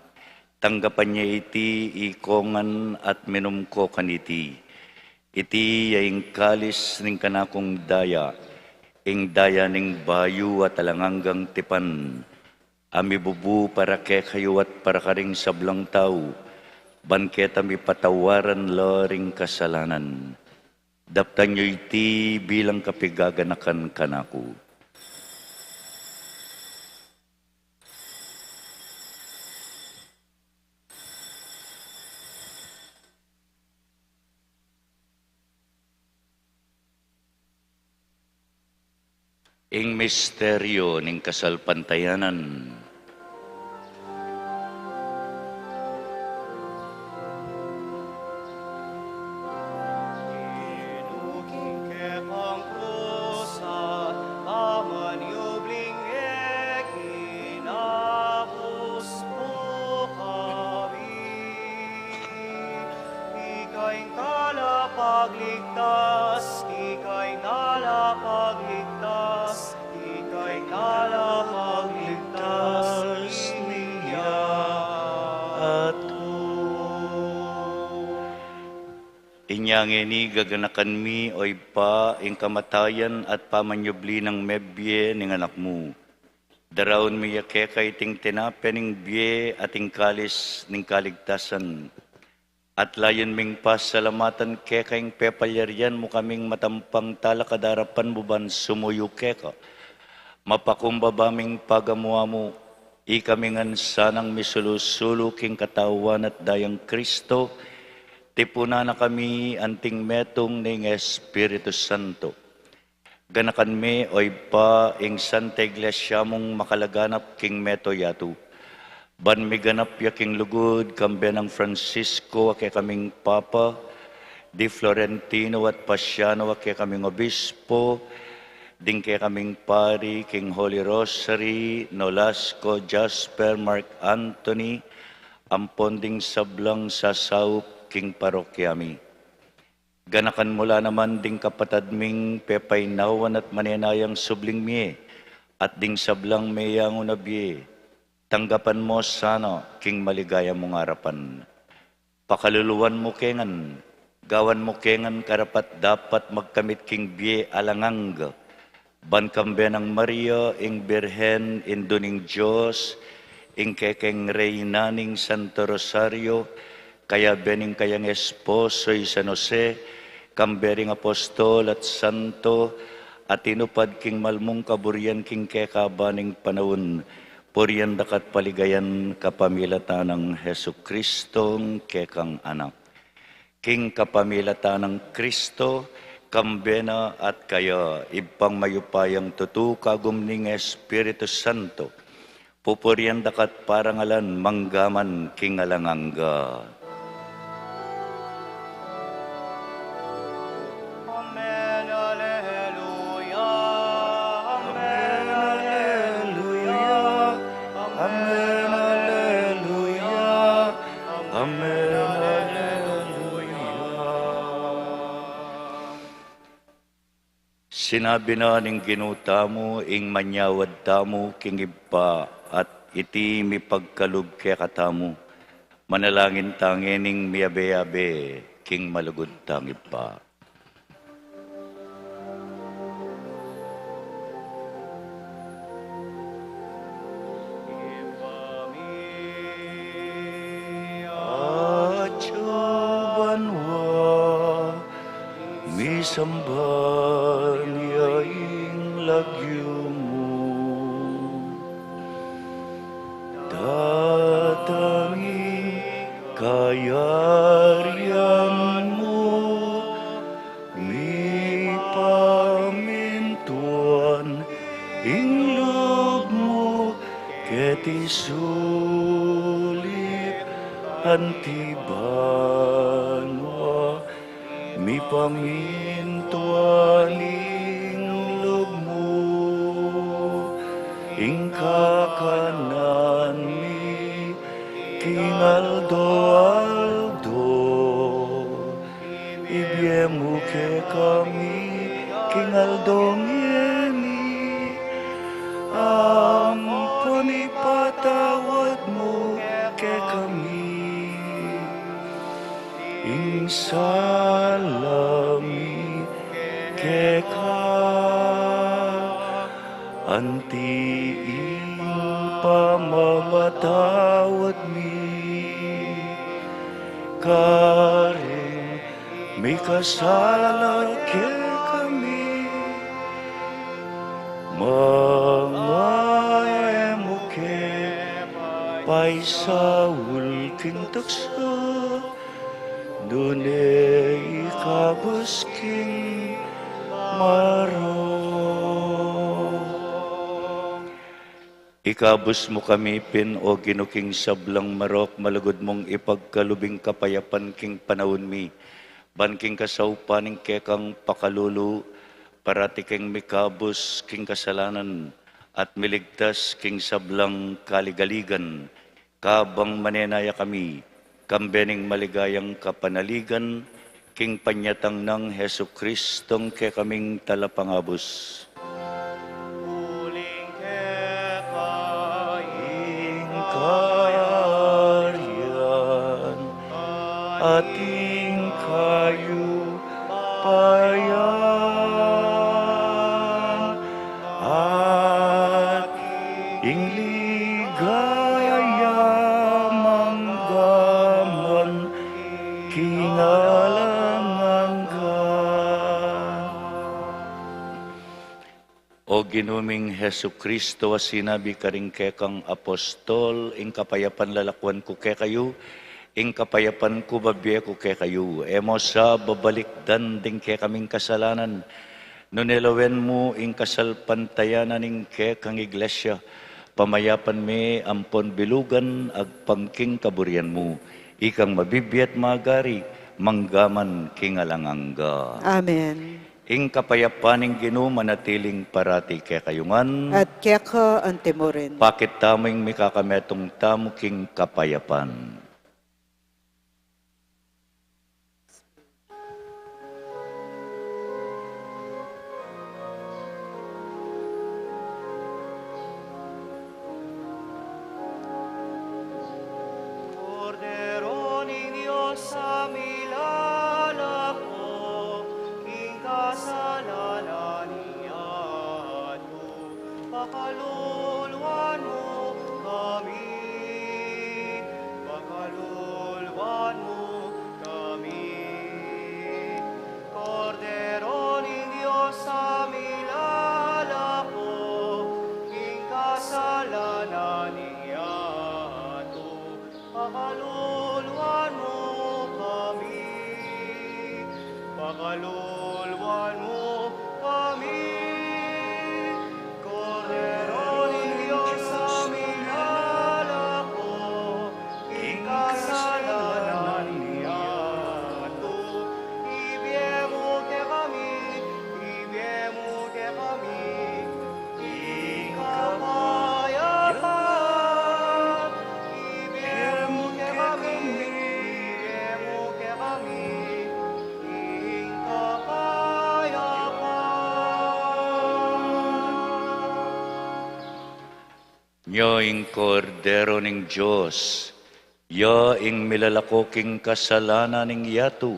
tanggapan ye iti ikongan at minum ko kaniti. Iti ya ing kalis ning kanakung daya, ing daya ning bayu at alang anggang tipan, a mibubu para kekayu at para karing sablang tau, ban keta mipatawaran la ring kasalanan. Daptan yu iti bilang kapigaganakan kanaku. Ing misteryo ning kasalpantayanan. King kekang krus at pamanyubling e, kinabus mu kami. Ika ing talapagligtas, ika ing talapagligtas, ika ing talapagligtas ning yatu. Inya ngeni gaganakan mi, O Ibpa, ing kamatayan at pamanyubli nang mebie ning Anak mu. Daraun mi ya keka iting tinape ning bie at ing kalis ning kaligtasan. At layun ming pasalamatan keka ing pepalyarian mu kaming matampang talakad king arapan mu ban sumuyu keka. Mapakumbaba ming pagamu-amu, ikami ngan sanang misulu-sulu king Katawan at Dayang Kristo, tipunan na kami anting metung ning Espiritu Santo. Ganakan me, O Ibpa, ing Santa Iglesia mung makalaganap king mabilug a yatu. Ban miganap ya king lugud, kambe nang Francisco a kekaming Papa, di Florentino at Pasiano a kekaming Obispo, ding kekaming pari king Holy Rosary, Nolasco, Jasper, Mark Anthony, ampon ding sablang sasaup king parokya mi. Ganakan mu la naman ding kapatad ming pepainawan at manenayang subling mie, at ding sablang meyangu na bie. Tanggapan mu sana king maligaya mung arapan. Pakaluluan mu ke ngan, gawan mu ke ngan karapat-dapat magkamit king bie alang angga. Ban kambe nang Maria, ing Birhen, Indu ning Dios, ing kekeng Reyna ning Santo Rosario, kayabe ning kayang esposo i San Jose, kambe ring apostol at santo, a tinupad king malmung kaburian king kekaban ning panaun, purian daka at paligayan kapamilatan nang Jesucristong kekang Anak. King kapamilatan nang Kristo, kambe na at kaya, Ibpang mayupayang tutu, kagum ning Espiritu Santo, pupurian daka at parangalan mangga man king alang angga. Amen, Alleluia. Amen, Alleluia. Amen, Alleluia. Amen, Alleluia. Sinabi na ning Ginu tamu, ing manyawad tamu king Ibpa, at iti mipagkalub kekatamu. Manalangin ta ngening miyabe-yabe king malugud tang Ibpa. Atyu banua, misamban ya ing lagyu mu. Datang ing kayarian mu, mipamintuan ing lub mu keti sulip anti banua. Mipamintuan ing lub mu, ing kakanan mi king aldo-aldo. Ibie mu kekami king aldo ngeni, ampon ipatawad mu kekami ing sala mi keka, anti ing pamamatawad mi karing mikasala kekami. Manga e mu ke paisaul king tuksu, nune ikabus king marok. Ikabus mu kami pin, O Ginu, king sablang marok, malugud mung ipagkalub ing kapayapan king panaun mi, ban king kasaupan ning kekang pakalulu, parati keng mikabus king kasalanan at miligtas king sablang kaligaligan, kabang manenaya kami kambe ning maligayang kapanaligan king panyatang nang Jesucristong kekaming Talapangabus. Uling keka ing kayarian at ing kayupayan at ing ligaya mangga man king alang angga. O Ginu ming Jesucristo, a sinabi karing kekang apostol, ing kapayapan lalakuan ku kekayu, ing kapayapan ku bibie ku kekayu. E mu sa babalikdan ding kekaming kasalanan, nune lawen mu ing kasalpantayanan ning kekang Iglesia, pamayapan me ampon bilugan agpang king kaburian mu, ikang mabibie at magari mangga man king alang angga. Amen. Ing kapayapan ning Ginu manatiling parati kekayu ngan. At keka antimurin. Pakit tamu ing mikakametung tamu king kapayapan. Kordero ning Dios a milalako king kasalanan ning yatu, pakaluluan mu kami, pakaluluan mu kami. Kordero ning Dios a milalako king kasalanan ning yatu, pakaluluan mu kami, pakaluluan mu kami. Kordero ning Dios a milalako king kasalanan ning yatu, ibie mu kekami, ibie mu kekami ing kapayapan. Ibie mu kekami, ibie mu kekami ing kapayapan. Nya ing Kordero ning Dios, ya ing milalako king kasalanan ning yatu.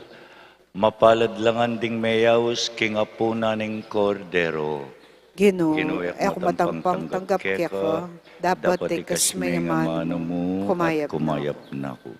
Mapalad la ngan ding meyaus king apunan ning Kordero. Ginu, Ginu, e ku matampang tanggap keka, dapot iktas me ing amanu mu, kumayap na ku.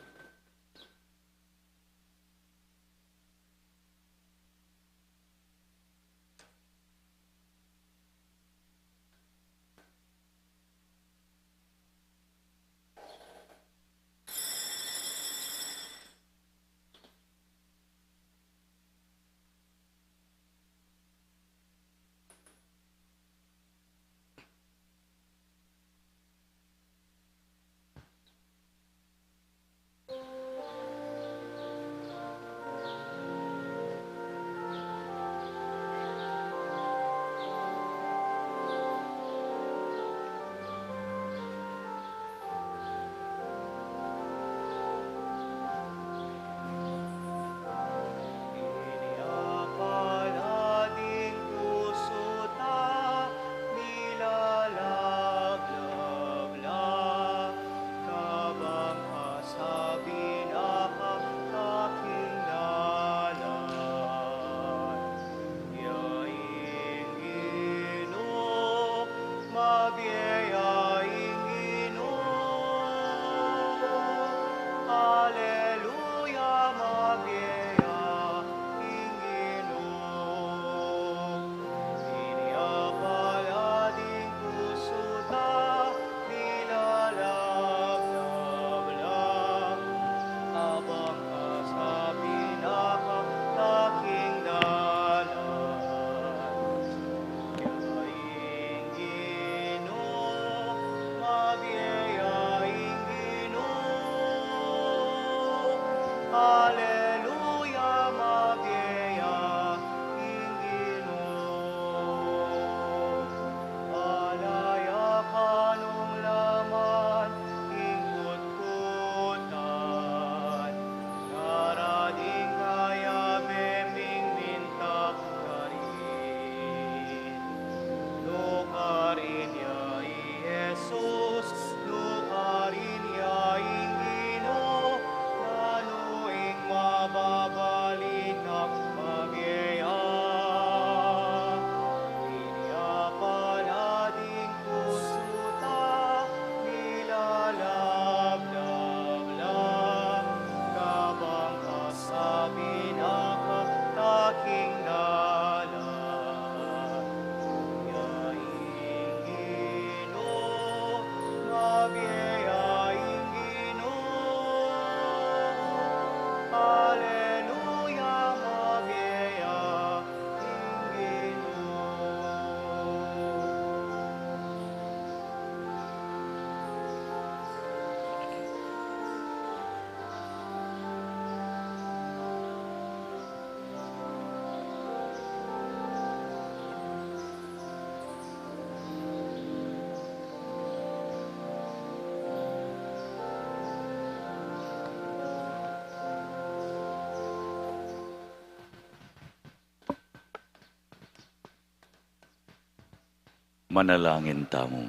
Manalangin tamu.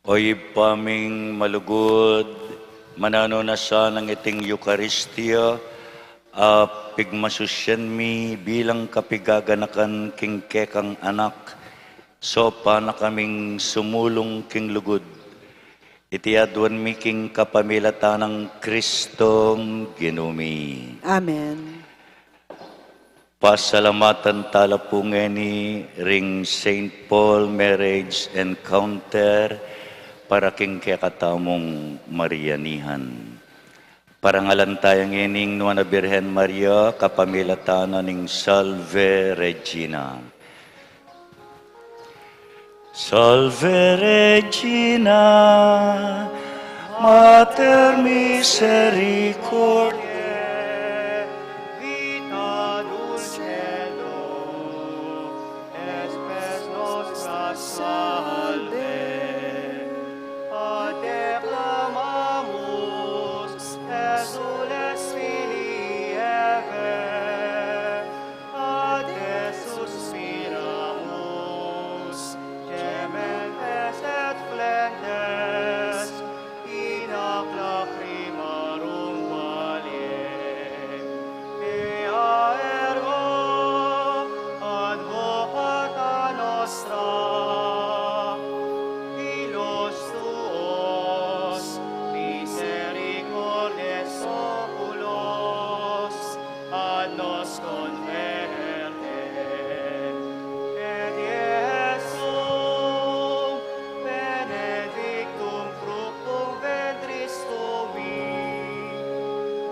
O Ibpa ming malugud, mananu na sanang iting Eukaristia a pigmasusyan mi bilang kapigaganakan king kekang Anak, saupan na kaming sumulung king lugud. Iti aduan mi king kapamilatan nang Kristong Ginu mi. Amen. Pasalamatan tala pu ngeni ring Saint Paul Marriage Encounter para king kekatamung marianihan. Parangalan taya ngening Nuan a Birhen Maria, kapamilatan na ning Salve Regina. Salve Regina, Mater misericordiae, vita dulcedo, spes nostra salve. A te clamamus, exsules filii Hevae, a te suspiramus, gementes et flentes, in hac lacrimarum valle. Ea ergo advocata nostra, filos tuos, misericordes oculos, ad nos converte. Et Iesum benedictum fructum ventris tui,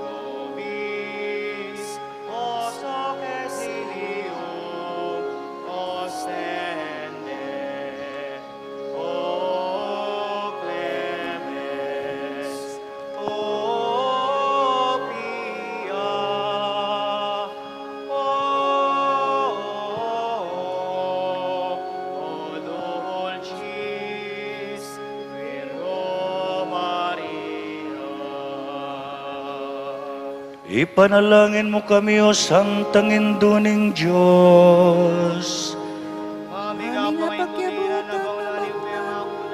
nobis hoc exilium ostende. O clemens, o pia, o, o dulcis Virgo Maria. Ipanalangin mu kami, O Santang Indu ning Dios. Aming apakiabutan, among nani,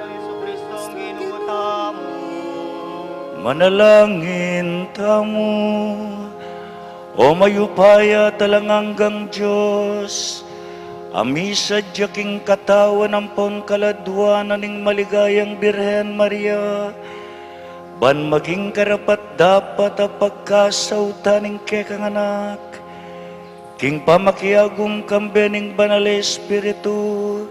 Jesucristo, Ginu tamu. Manalangin tamu. O mayupaya at alang anggang Dios, a misadya king katawan ampon kaladwanan ning maligayang Birhen Maria, ban maging karapat-dapat a pagkasautan ning kekang Anak, king pamakiagum kambe ning Banal a Espiritu,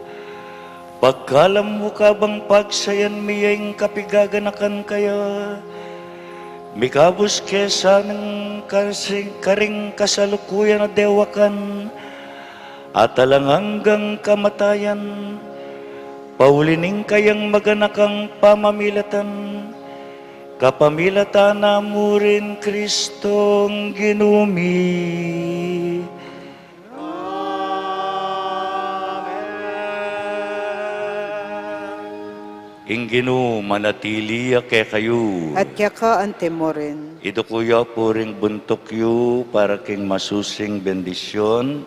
pagkalam mu kabang pagsayan mi ya ing kapigaganakan kaya, mikabus ke sanang kasi-, karing kasalukuyan a dewakan, at alang anggang kamatayan, pauli ning kayang maganakang pamamilatan, kapamilatan na mu ring Kristong Ginu mi. Amen. Ing Ginu manatili ya kekayu. At keka anti mu rin. Iduku yu pu ring buntuk yu para king masusing bendisyun.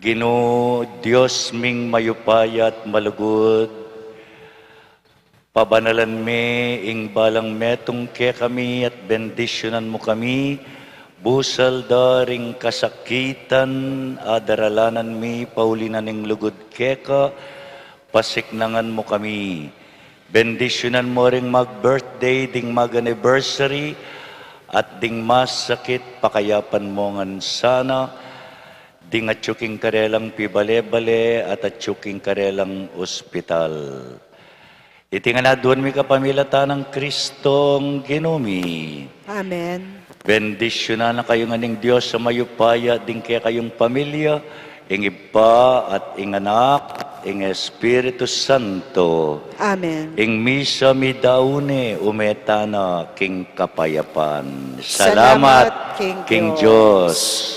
Ginu, Dios ming mayupaya at malugud, pabanalan me ing balang metung kekami at bendisyunan mu kami, busal da ring kasakitan a daralanan mi pauli na ning lugud keka, pasiknangan mu kami. Bendisyunan mu ring mag-birthday, ding mag-anniversary, at ding masakit, pakayapan mu ngan sana, ding atyu king karelang pibale-bale at atyu king karelang ospital. Iti ngan aduan mi kapamilatan nang Kristong Ginu mi. Amen. Bendisyunan na kayu ngan ning Dios a mayupaya, ding kekayung pamilya, ing Ibpa at ing Anak, ing Espiritu Santo. Amen. Ing misa midaun ne, ume tana king kapayapan. Salamat king Dios.